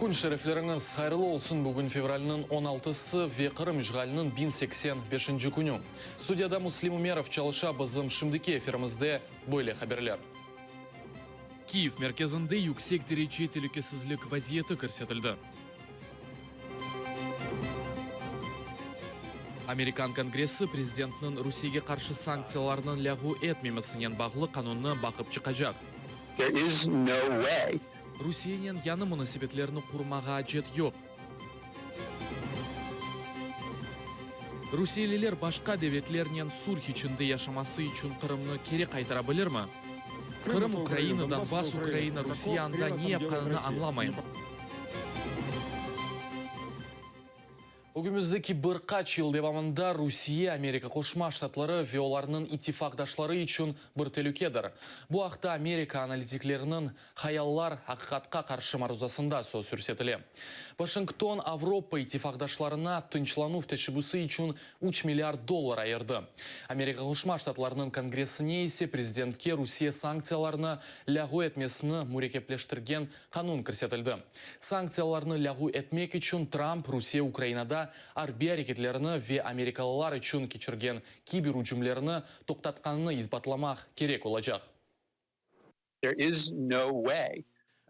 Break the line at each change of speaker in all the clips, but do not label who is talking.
Kün şerefleriñiz hayırlı olsun, bugün fevralniñ on altısı ve Qırım işğaliniñ 1085-nci künü. Studiyada Müslim Ümerov çalışa, bizim şimdiki efirimizde böyle haberler. Kiyev merkezinde yüksek derece telükesizlik vaziyeti kirsetildi. Amerikan Kongressi prezidentniñ Rusiyege qarşı sanktsiyalarnıñ lâğu etmemesinen bağlı qanunnı baqıp çıqacaq.
There is no way.
Rusiyenen yañı munasebetlerni qurmağa acet yoq. Rusiyeliler başqa devletlernen sulh içinde yaşaması içün Qırımnı keri qaytara bilirmi? Qırım Ukraina, Donbass Ukraina, Rusiye anda ne yapqanını añlamayım. Ögümizdeki bir qaç yıl devamında Rusiye, Amerika Qoşma Ştatları ve olarnıñ ittifaqdaşları içün bir telükedir. Bu aqta Amerika analitikleriniñ Hayallar aqiqatqa qarşı maruzasında söz yürsetile. Vaşington Avropa ittifaqdaşlarına tınçlanuv teşebbüsi içün üç milliard dollar ayırdı. Amerika Qoşma Ştatlarınıñ Kongressine ise prezidentke Rusiye sanktsiyalarını lâğu etmesini mürekkepleştirgen qanun kirsetildi. Sanktsiyalarnı lâğu etmek içün Tramp Rusiye Ukrainada arbiy areketlerini ve amerikalılar içün keçirgen kiber ücümlerini toqtatqanını isbatlamaq kerek olacaq.
There is no way.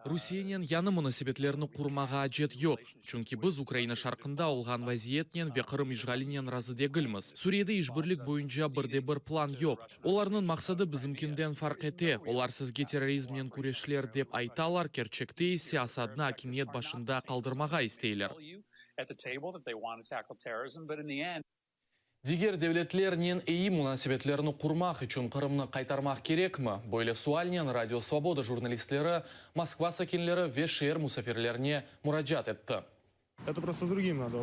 Rusiyenen yañı munasebetlerni qurmağa acet yoq, çünki biz Ukraina şarqında olğan vaziyetnen ve Qırım işğalinen razı degilmiz. Suriyede işbirlik boyunca bir de bir plan yoq. Olarnıñ maqsadı bizimkinden farq ete, olar sizge terrorizmnen küreşler dep aytalar, kerçekte ise Asadnı akimiyet başında qaldırmağa isteyler. Diger devletlernen eyi munasebetlerni qurmaq içün Qırımnı qaytarmaq kerekmi? Böyle sualnen Radio Svoboda jurnalistleri Moskva sakinleri ve şeer musafirlerine muracaat etti.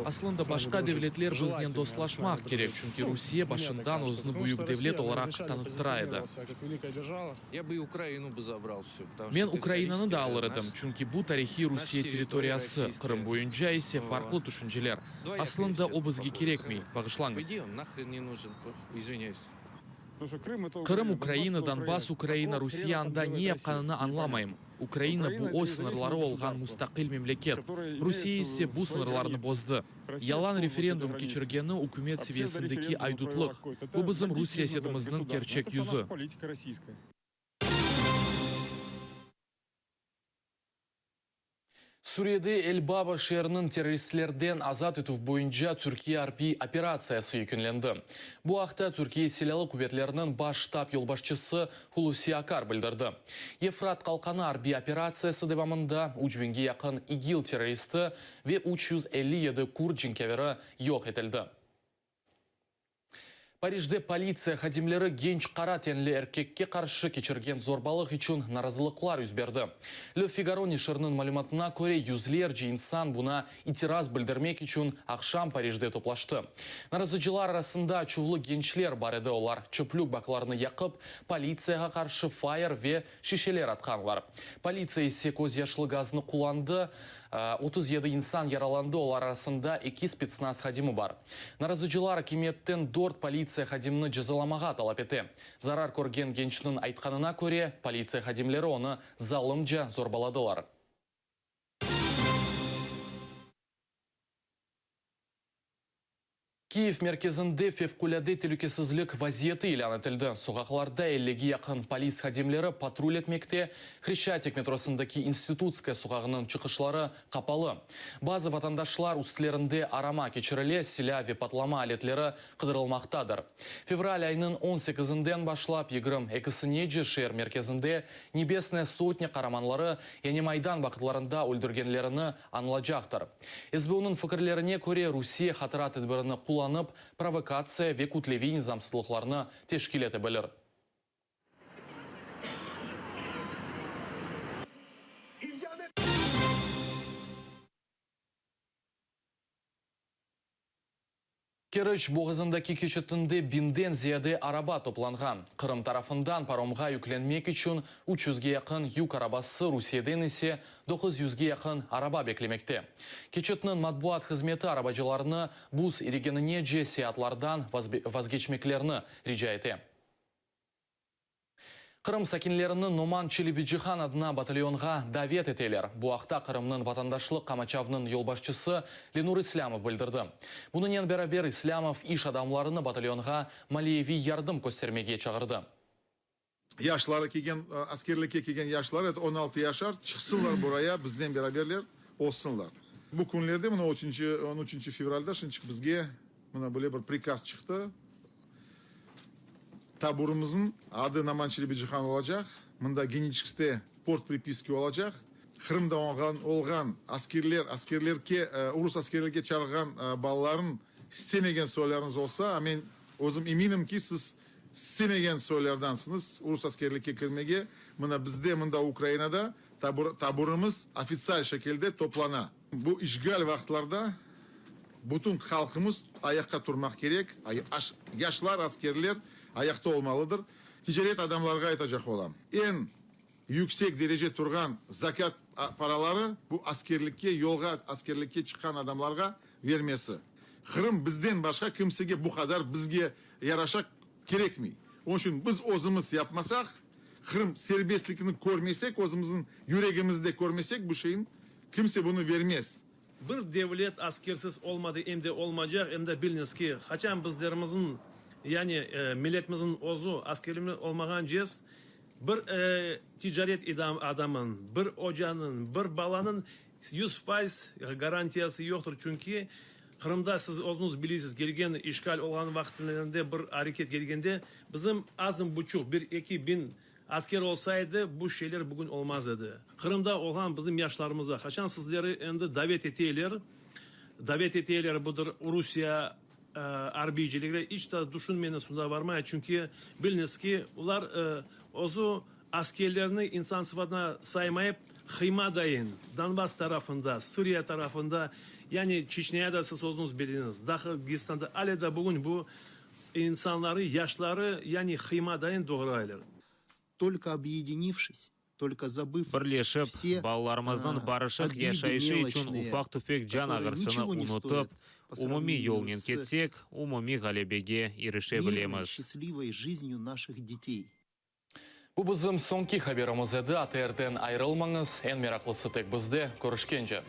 Aslında başqa devletler biznen dostlaşmaq kerek, çünki Rusiye başından özüni büyük devlet olaraq tanıttıra edi. Men Ukrainanı da alır edim, çünki bu tarihiy Rusiye territoriyası, Qırım boyunca ise farqlı tüşünceler. Aslında o bizge kerekmey, bağışlañız. Qırım Ukraina, Donbass Ukraina, Rusiye anda ne yapqanını añlamayım. Ukraina bu öz sıñırları olğan mustaqil memleket, Rusiye ise bu sıñırlarnı bozdı. Yalan referendum keçirgeni ükümet seviyesindeki aydutlıq. Bu bizim rus siyasetimizniñ kerçek yüzü. Suriyede El-Baba şeeriniñ terroristlerden azat etüv boyunca Türkiye arbiy operatsiyası yekünlendi. Bu aqta Türkiye Silâlı quvetleriniñ Baş ştab yolbaşçısı Hulusi Akar bildirdi. Yefrat qalqanı arbiy operatsiyası devamında üç biñge yaqın İGİL terroristi ve 357 kurd cenkâveri yoq etildi. Parijde politsiya hadimleri genç qara tenli erkekke qarşı keçirgen zorbalıq içün narazılıqlar yüz berdi. Le Figaro neşiriniñ malümatına köre, yüzlerce insan buna itiraz bildirmek içün aqşam Parijde toplaştı. Narazıcılar arasında açuvlı gençler bar edi, olar çöplük baklarını yaqıp, politsiyağa qarşı fayır ve şişeler atqanlar. Politsiya ise közyaşlı gaznı qullandı, 37 insan yaralandı, olar arasında eki spetsnaz hadimi bar. Narazıcılar akimiyetten dört politsiya hadimini cezalamağa talap ete. Zarar körgen gençniñ aytqanına köre, politsiya hadimleri onı zalımca zorbaladılar. Kiyev merkezinde fevqulâde telükesizlik vaziyeti ilân etildi. Soqaqlarda ellige yaqın polis hadimleri patrul etmekte, Hreşçatik metrosındaki İnstitutskaya soqağınıñ çıqışları qapalı. Bazı vatandaşlar üstlerinde arama keçirile, silâ ve patlama aletleri qıdırılmaqtadır. Fevral ayınıñ on sekizinden başlap yigirmi ekisinece şeer merkezinde Nebesnaya sotnâ qaramanları, yani Maydan vaqıtlarında öldürgenlerini añılacaqtır. SBUnıñ fikirlerine köre, Rusiye hatıra tedbirini qullanıp, provokatsiya ve kütleviy nizamsızlıqlarnı teşkil ete bilir. Keriç boğazındaki keçitinde biñden ziyade araba toplanğan. Qırım tarafından paromğa yüklenmek içün üç yüzge yaqın yük arabası, Rusiyeden ise doquz yüzge yaqın araba beklemekte. Keçitniñ matbuat hızmeti arabacılarnı buz irigeninece seyaatlardan vazgeçmeklerini rica ete. Qırım sakinlerini Noman Çelebicihan adına batalyonğa davet eteler. Bu aqta Qırımnıñ vatandaşlıq qamaçavınıñ yolbaşçısı Lenur İslâmov bildirdi. Bunınen beraber İslâmov iş adamlarını batalyonğa maliyeviy yardım köstermege çağırdı.
Yaşları kelgen, askerlikke kelgen yaşlar, et 16 yaşar, çıqsınlar buraya, biznen beraberler olsunlar. Bu künlerde, mına üçünci, 13 fevralda şınçıq bizge mına böyle bir prikaz çıqtı. Taburımıznıñ adı Noman Çelebicihan olacaq. Mında Geniçeskte port pripiski olacaq. Qırımda olğan, olğan askerler, askerlerke, urus askerlerge çağırğan balalarnıñ istemegen soylarıñız olsa, a men özüm eminim ki, siz istemegen soylardansıñız urus askerlikke kirmege, mına bizde mında Ukrainada tabur, taburımız ofitsial şekilde toplana. Bu işgal vaqıtlarda bütün halqımız ayaqqa turmaq kerek, yaşlar, askerler ayaqta olmalıdır. Ticaret adamlarğa aytacaq olam, eñ yüksek derece turğan zakât paraları bu askerlikke, yolğa askerlikke çıqqan adamlarğa vermesi. Qırım bizden başqa kimsege bu qadar bizge yaraşa kerekmey. Onıñ içün biz özümiz yapmasaq, Qırım serbestlikini körmesek, özümizniñ yüregimizde körmesek bu şeyin, kimse bunı vermez.
Bir devlet askersiz olmadı em de olmacaq, em de biliñiz ki, qaçan bizlerimizniñ, yani milletimizniñ özü askerimiz olmağan cez, bir ticaret adamınıñ, bir ocanıñ, bir balanıñ 100% garantiyası yoqtır, çünki Qırımda siz özüñiz bilesiz, kelgen işgal olğan vaqıtlarında bir areket kelgende bizim azım buçuq, bir eki biñ asker olsaydı, bu şeyler bugün olmaz edi. Qırımda olğan bizim yaşlarımıza, qaçan sizleri endi davet eteyler, davet eteyler budır Rusiye arbiycileri, iç de düşünmeñiz sunda varmaya, çünki biliñiz ki, olar özü askerlerni insan sıfatına saymayıp, hıyma dayın, Donbass tarafında, Suriye tarafında, yani Çeçniyada siz özüñiz biliñiz, Dağıstanda ale da bugün bu insanları, yaşları, yani hıyma dayın doğraylar.
Только объединившись, только забыв
Birleşip,
все
balalarımıznıñ barışıq yaşayışı içün ufaq-tüfek can ağrısını unutıp, umumiy yolnen ketsek, umumiy ğalebege irişe bilemiz.
Счастливой жизнью наших детей.
Bu bizim soñki haberimiz edi. ATRden ayırılmañız. Eñ meraqlısı tek bizde. Körüşkence.